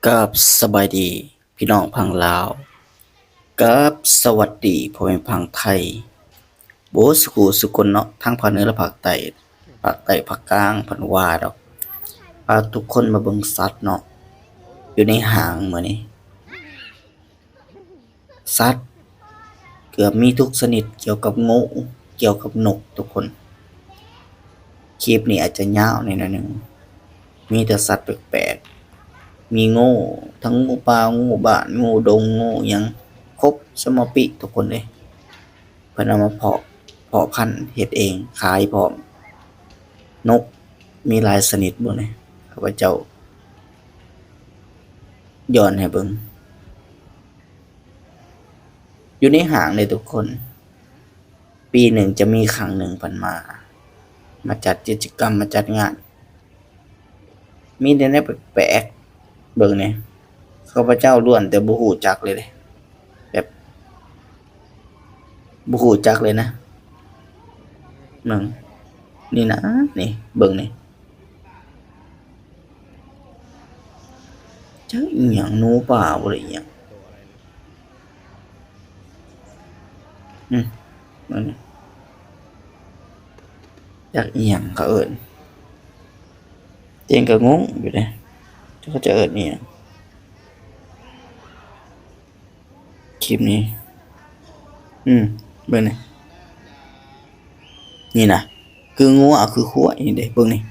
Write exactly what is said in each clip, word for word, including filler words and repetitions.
ครับ สบายดีพี่น้องพังลาว ครับ สวัสดีพ่อแม่พังไทย โบสุขุสุคนเนาะ ทั้งภาคเหนือและภาคใต้ ภาคใต้ภาคกลางเพิ่นว่าดอก พาทุกคนมาเบิ่งสัตว์เนาะ อยู่ในห้างมื้อนี้ สัตว์เกือบมีทุกชนิดเกี่ยวกับงู เกี่ยวกับนกทุกคน คลิปนี้อาจจะยาวหน่อยหนึ่ง มีแต่สัตว์แปลกๆ มีงู ทั้งงูป่า งูบ้าน งูดง งูหยัง ครบสมปิทุกคนเลย เพิ่นเอามาเพาะ เพาะพันธุ์เฮ็ดเอง ขายพร้อม นกมีหลายชนิดบ่เนี่ย ข้าพเจ้าย้อนให้เบิ่ง อยู่ในห้างเลยทุกคน ปีหนึ่งจะมีครั้งหนึ่งเพิ่นมา มาจัดกิจกรรม มาจัดงาน มีแต่แนวแปลกๆ เบิ่งเนี่ย ข้าพเจ้าล้วนแต่บ่ฮู้จักเลยเด้ แบบ บ่ฮู้จักเลยนะ เบิ่ง นี่นะ นี่ เบิ่งนี่ จักอิหยัง หนูป่าบ่ได้อิหยัง อืม นั่นน่ะ จักอิหยังเขาเอิ้น เจงก็งงอยู่เด้ เขาจะเอิ้นอิหยัง คลิปนี้ อืม เบิ่งนี่ นี่นะ คืองัว คือควายนี่เด้ เบิ่งนี่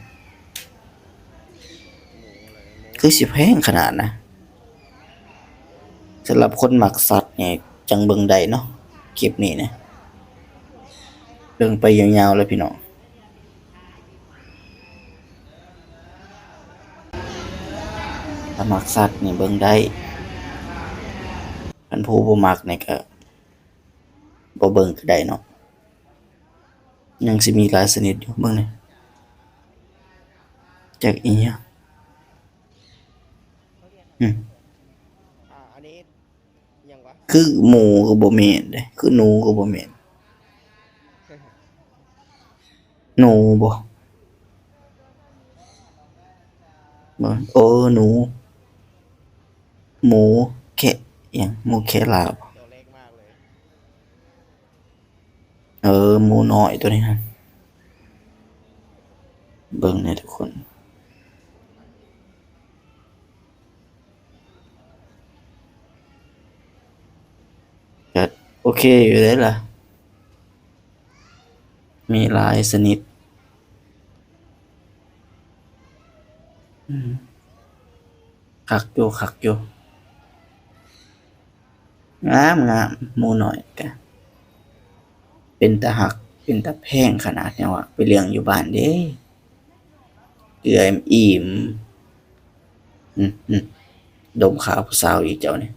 คือสิแพงขนาดนะ สำหรับคนมักสัตว์นี่ จั่งเบิ่งได้เนาะ คลิปนี้นะ เบิ่งไปยาวๆ เลยพี่น้อง ถ้ามักสัตว์นี่เบิ่งได้ คันผู้บ่มักนี่ก็บ่เบิ่งก็ได้เนาะ ยังสิมีหลายชนิดอยู่ เบิ่งนี่ จักอิหยัง อืม อ่า อันนี้ อิหยังวะ คือหมูก็บ่แม่นเด้ คือหนูก็บ่แม่น หนูบ่ บ่ เออ หนู หมูแคะ อิหยัง หมูแคะลาว ตัวเล็กมากเลย เออ หมูน้อยตัวนี้ฮะ เบิ่งแหน่ทุกคน ก็โอเคอยู่เด้ล่ะ มีหลายชนิด อืม คักอยู่ คักอยู่ งามงาม หมูน้อยกะ เป็นตาฮัก เป็นตาแพงขนาด หยังวะ ไปเลี้ยงอยู่บ้านเด้ เอื้อยอิ่ม อืม อืม ดมขาผู้สาวอีกเจ้านี่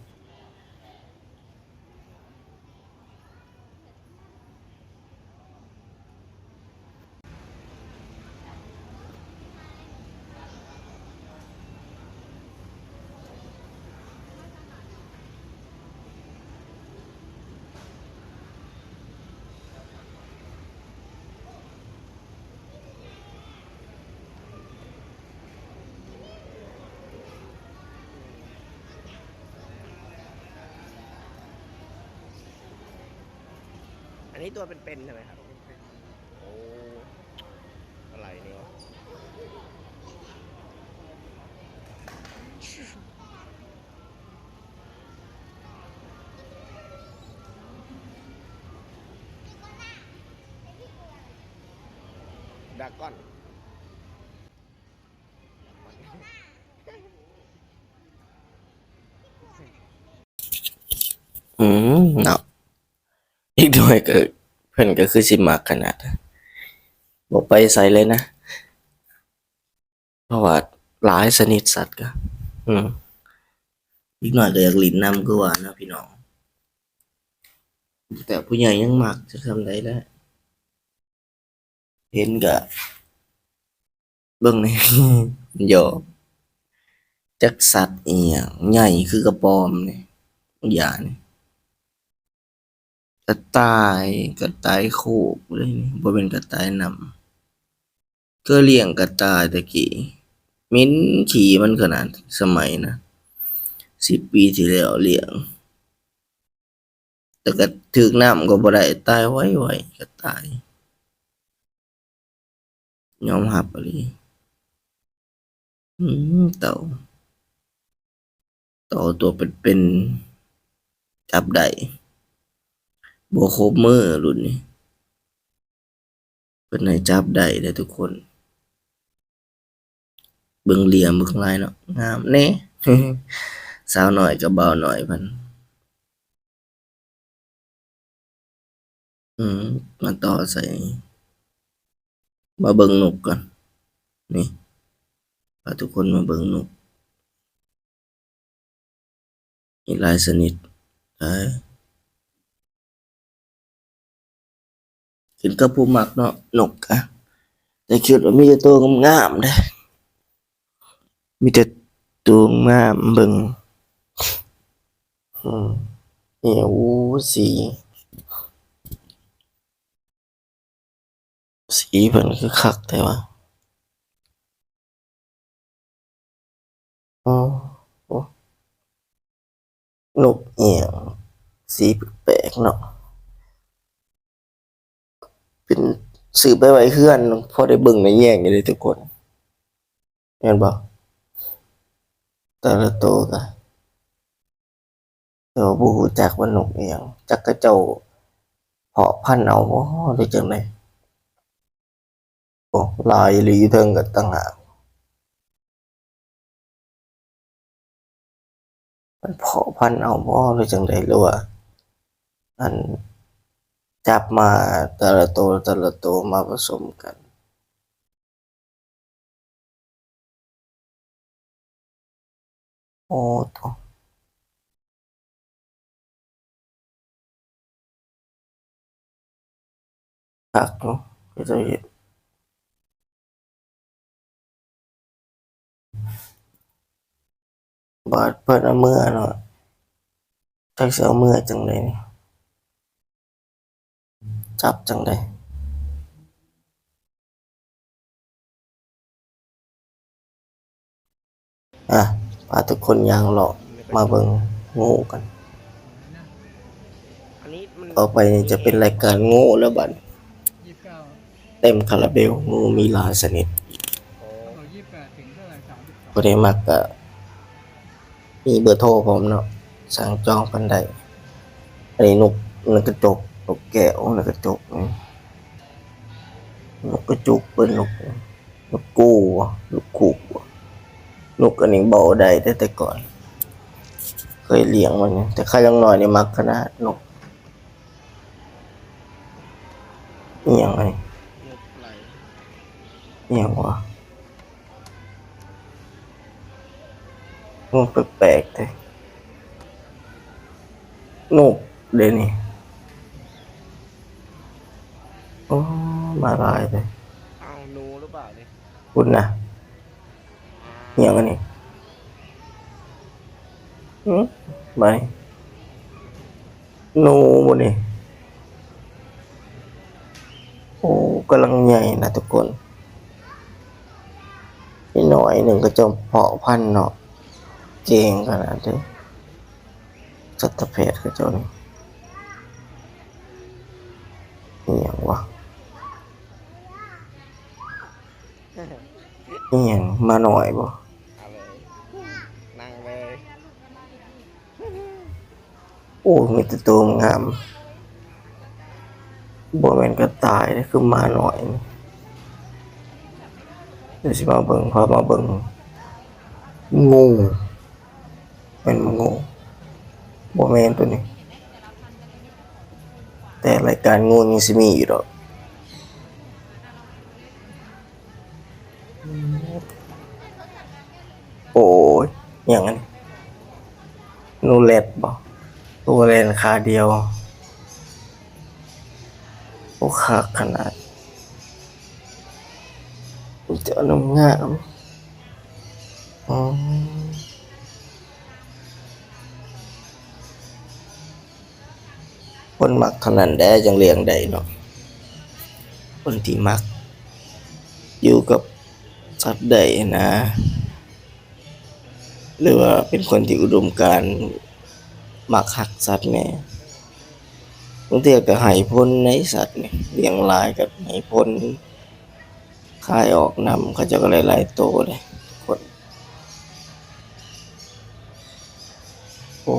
อันนี้ตัวเป็นๆ ใช่ไหมครับ โอ้ อะไรเนี่ย ดราก้อน อืม เนาะ อีกหน่อยก็ เพิ่นก็คือสิมักขนาด บ่ไปไสเลยนะ เพราะว่าหลายชนิดสัตว์ก็ อืม อีกหน่อยก็อยากหลิ้นนำคือว่านะพี่น้อง แต่ผู้ใหญ่ยังมักจักส่ำใดแล้ว เห็นก็เบิ่งแหน่ หยอก จักสัตว์อีหยัง ใหญ่คือกระป๋อมนี่ อย่านี่ กระต่าย กระต่ายโคกเลยนี่ บ่เป็นกระต่ายน้ำ เคยเลี้ยงกระต่ายแต่กี้ เหม็นขี้มันขนาด สมัยนะ สิบปีที่แล้วเลี้ยง แต่ก็ถืกน้ำก็บ่ได้ ตายไวๆ ก็ตาย ยอมรับอีหลี อืม เต่า เต่าตัวเป็นๆ จับได้ บ่ครบมื้อรุ่นนี้ เพิ่นให้จับได้เด้อทุกคน เบิ่งเหลี่ยมเบิ่งลายเนาะ งามแน่ สาวน้อยกับบ่าวน้อยเพิ่น อืม มาต่อใส่ มาเบิ่งนกก่อน นี่ พาทุกคนมาเบิ่งนก มีหลายชนิด เอ้ย ขึ้นกับผู้มักเนาะ นกอะ แต่คิดว่ามีแต่ตัวงามๆ เด้ มีแต่ตัวงามเบิ่ง อืม นี่ โอ้ สี สีเพิ่นคือคักแท้วะ อ๋อ โอ้ นกอีหยัง สีแปลกๆ เนาะ เป็น ซื้อไปไว้เฮือน พอได้เบิ่งได้แยงอยู่เด้ทุกคน แม่นบ่ แต่ละโตก็ แต่ว่าบ่รู้จักว่านกอีหยัง จักเขาเจ้าเพาะพันธุ์เอาบ่ หรือจั่งใด โอ้ ลายอีหลีอยู่เทิงก็ต่างหาก มันเพาะพันธุ์เอาบ่ หรือจั่งใด หรือว่า อัน จับมาแต่ละโต แต่ละโตมาผสมกัน โอ้ โต คักเนาะ ก็จะเห็น บาดเพิ่นเอาเมือเนาะ จักสิเอาเมือจั่งใดนี่ จับจั่งใด อ่ะ พาทุกคนย่างเลาะมาเบิ่งงูกัน อันนี้มัน ต่อไปนี่จะเป็นรายการงูแล้วบัด เต็มคาราเบล งูมีหลายชนิด โอ้ ผู้ใดมักก็ มีเบอร์โทรพร้อมเนาะ สั่งจองกันได้ อันนี้นก นกกระจอก นกแก้ว นกกระจอก นกกระจุก เป็นนก นกกู่ นกคู่ นกอันนี้เบาได้แต่ แต่ก่อน เคยเลี้ยงมันอยู่ แต่ข้ายังน้อยนี่มักขนาดนก อีหยังอันนี้ นกไหล อีหยังวะ นกแปลกๆ แท้ นกเด้นี่ โอ้ มาหลายเลย อ้าว หนูหรือเปล่าเนี่ย คุณนะ อีหยังอันนี้ หึ ไป หนูบ่นี่ โอ้ กำลังใหญ่นะทุกคน นิดหน่อยหนึ่งก็จะเพาะพันธุ์เนาะ เก่งขนาดนี้ สัตวแพทย์เขาเจ้านี่ อีหยังวะ อีหยัง หมาน้อยบ่ เอาเลย นั่งเลย โอ้ มีแต่ตัวงาม บ่แม่นกระต่ายเด้ คือหมาน้อยนี่ เดี๋ยวสิมาเบิ่ง พามาเบิ่ง งู แม่นบ่งู บ่แม่นตัวนี้ แต่รายการงูยังสิมีอยู่ดอก โอ้ย หยังอันนี้ หนูแรดบ่ ตัวแลนขาเดียว โอ้ คักขนาด มีแต่นกงาม อ๋อ คนมักเท่านั้นแหละจั่งเลี้ยงได้เนาะ คนที่มักอยู่กับสัตว์ได้นะ หรือว่าเป็นคนที่อุดมการณ์มักฮักสัตว์แหน่ บางเทื่อก็ให้ผลในสัตว์นี่ เลี้ยงหลายก็ให้ผล ขายออกนำ เขาเจ้าก็ได้หลายโตเลยทุกคน โอ้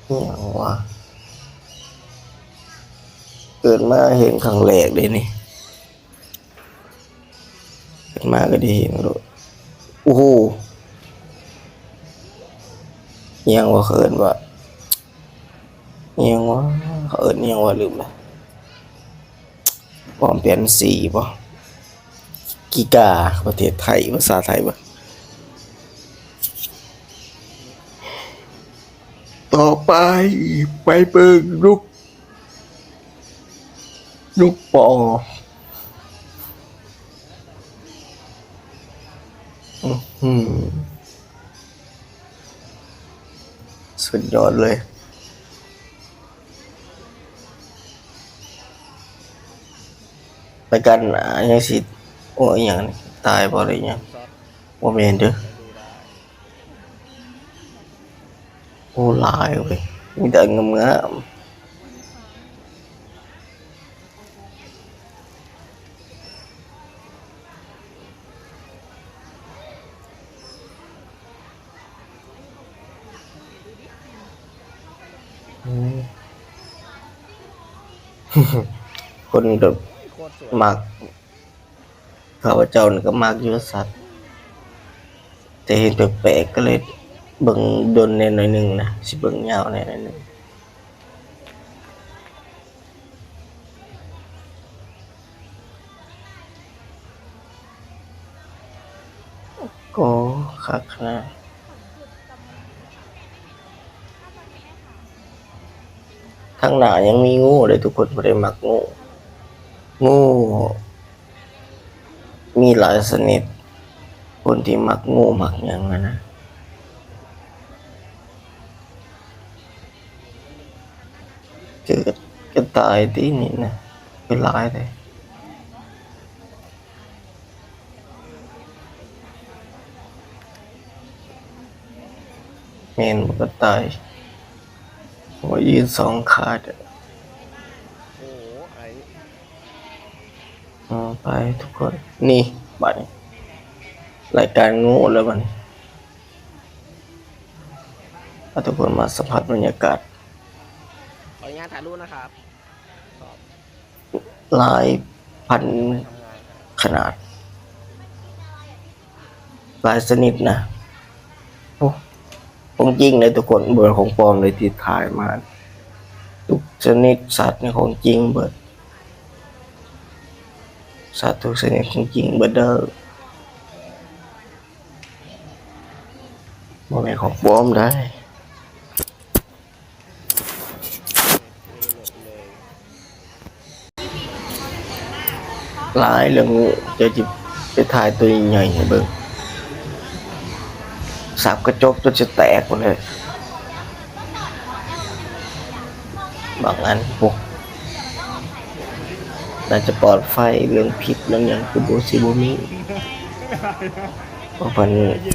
อิหยังวะ เกิดมาเห็นครั้งแรกเลยนี่ เกิดมาก็ได้เห็นโลด โอ้โห อิหยังวะ เขาเอิ้นว่า อิหยังวะ เขาเอิ้นอิหยังวะ ลืมละ ปอมแปนซีบ่ กีกา ประเทศไทย ภาษาไทยบ่ ต่อไป ไปเบิ่งนก นกปอ อื้อหือ สุดยอดเลย ประกัน อ่า ยังสิ โอ้ อิหยังนี่ ตายบ่หรือหยัง บ่แม่นเด้อ โอ้ หลายเว้ย มีแต่งามๆ อืม คนก็มัก ข้าพเจ้านี่ก็มักอยู่สัตว์ แต่เห็นแปลกๆ ก็เลยเบิ่งดนแหน่หน่อยหนึ่งนะ สิเบิ่งยาวแหน่หน่อยหนึ่ง ก็คักขนาด ข้างหน้ายังมีงูเลยทุกคน บ่ได้มักงู งู มีหลายชนิด คนที่มักงูมักหยังอะนะ คือกระต่ายตินี่นะ คือหลายเลย แม่นบ่กระต่าย โอ้ย ยืนสองขาเด้อ โอ้ ไอ้ อืม ไปทุกคน นี่ บัดนี้ รายการงูแล้วบัดนี้ พาทุกคนมาสัมผัสบรรยากาศ ขออนุญาตถ่ายรูปนะครับ หลายพันขนาด หลายชนิดนะ โอ้ ของจริงเลยทุกคน บ่แม่นของปลอมเลยที่ถ่ายมา ทุกชนิดสัตว์นี่ของจริงเบิด สัตว์ทุกชนิดของจริงเบิดเด้อ บ่แม่นของปลอมได้ หลายเรื่อง เดี๋ยวจะไปถ่ายตัวใหญ่ให้เบิ่ง สับกระจกจนจะแตกหมดเลย บางอัน โอ้ น่าจะปลอดภัยเรื่องพิษเรื่องหยัง คือบ่สิบ่มี เพราะเพิ่น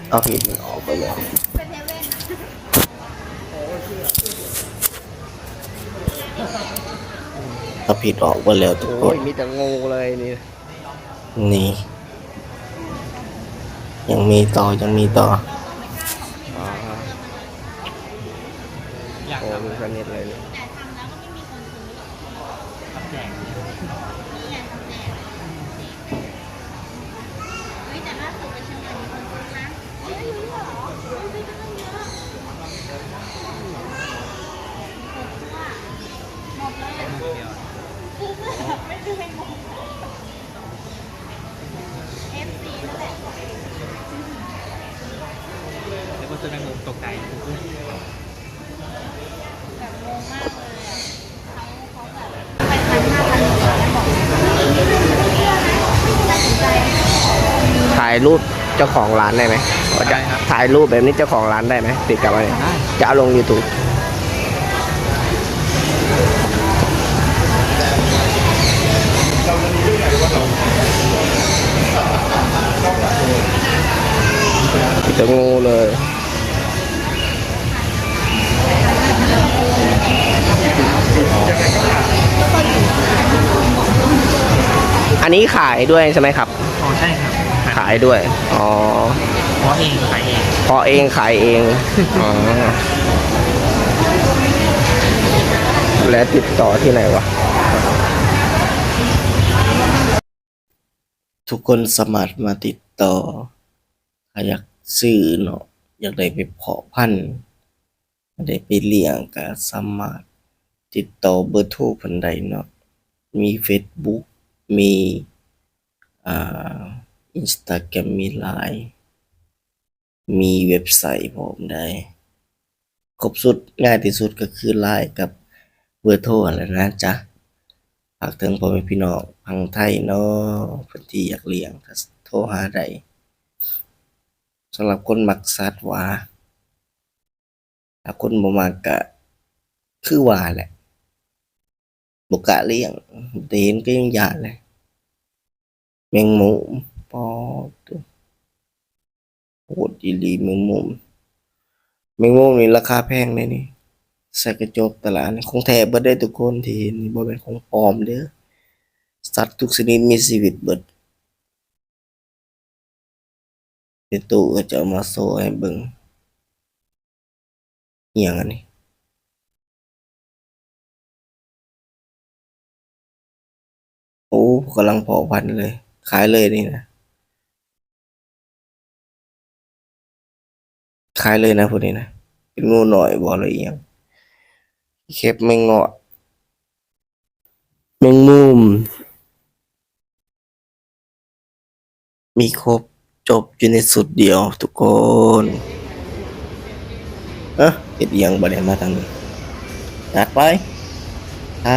เอาพิษมันออกไปแล้ว เอาพิษออกไปแล้วทุกคน โอ้ย มีแต่งูเลยนี่ นี่ ยังมีต่อ ยังมีต่อ อ๋อ โอ้ มีสนิทเลยนี่ แล้วก็ซื้อแมงมุมตกใจ แบบงงมากเลยอะ เขา เขาแบบ ไปพันห้าพันหกแล้วบอก ตัดสินใจ ถ่ายรูปเจ้าของร้านได้ไหม อะไรครับ ถ่ายรูปแบบนี้เจ้าของร้านได้ไหม ติดกับไว้ ได้ จะเอาลงยูทูบ จองูเลย อันนี้ขายด้วยใช่ไหมครับ อ๋อใช่ครับ ขายด้วย อ๋อ เพาะเองขายเอง เพาะเองขายเอง อ๋อ และติดต่อที่ไหนวะ ทุกคนสามารถมาติดต่อ ถ้าอยากซื้อเนาะ อยากได้ไปเพาะพันธุ์ อยากได้ไปเลี้ยง ก็สามารถติดต่อเบอร์โทรเพิ่นได้เนาะ มี Facebook มี อ่า Instagram มี Line มีเว็บไซต์พร้อมได้ ครบสุด ง่ายที่สุดก็คือ Line กับเบอร์โทรนั่นแหละนะจ๊ะ ฝากถึงพ่อแม่พี่น้องฝั่งไทยเนาะ เพิ่นที่อยากเลี้ยงก็โทรหาได้ สำหรับคนมักสัตว์หวา ถ้าคนบ่มักก็คือว่าแหละ บ่กล้าเลี้ยง แต่เห็นก็ยังย้านเลย แมงมุม ปอด โหดอีหลีแมงมุม แมงมุมนี่ราคาแพงเลยนี่ ใส่กระจกตลาดนี่ ของแท้เบิดเด้อทุกคนที่เห็นนี่ บ่แม่นของปลอมเด้อ สัตว์ทุกชนิดมีชีวิตเบิด เดี๋ยวตู้ก็จะเอามาโชว์ให้เบิ่ง อีหยังอันนี้ โอ้ กำลังเพาะพันธุ์เลย ขายเลยนี่นะ ขายเลยนะพวกนี้นะ เป็นงูหน่อยบ่หรืออีหยัง เข็บแมงเงาะ แมงมุม มีครบจบอยู่ในชุดเดียวทุกคน เอ๊ะ เฮ็ดอีหยังบัดนี้มาทางนี้ จัดไป ไป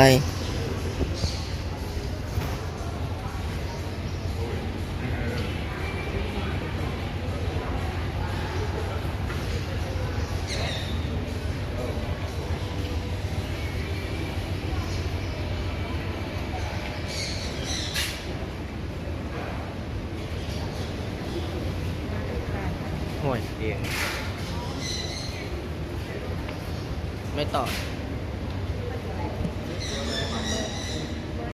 ห่วยเอง ไม่ต่อ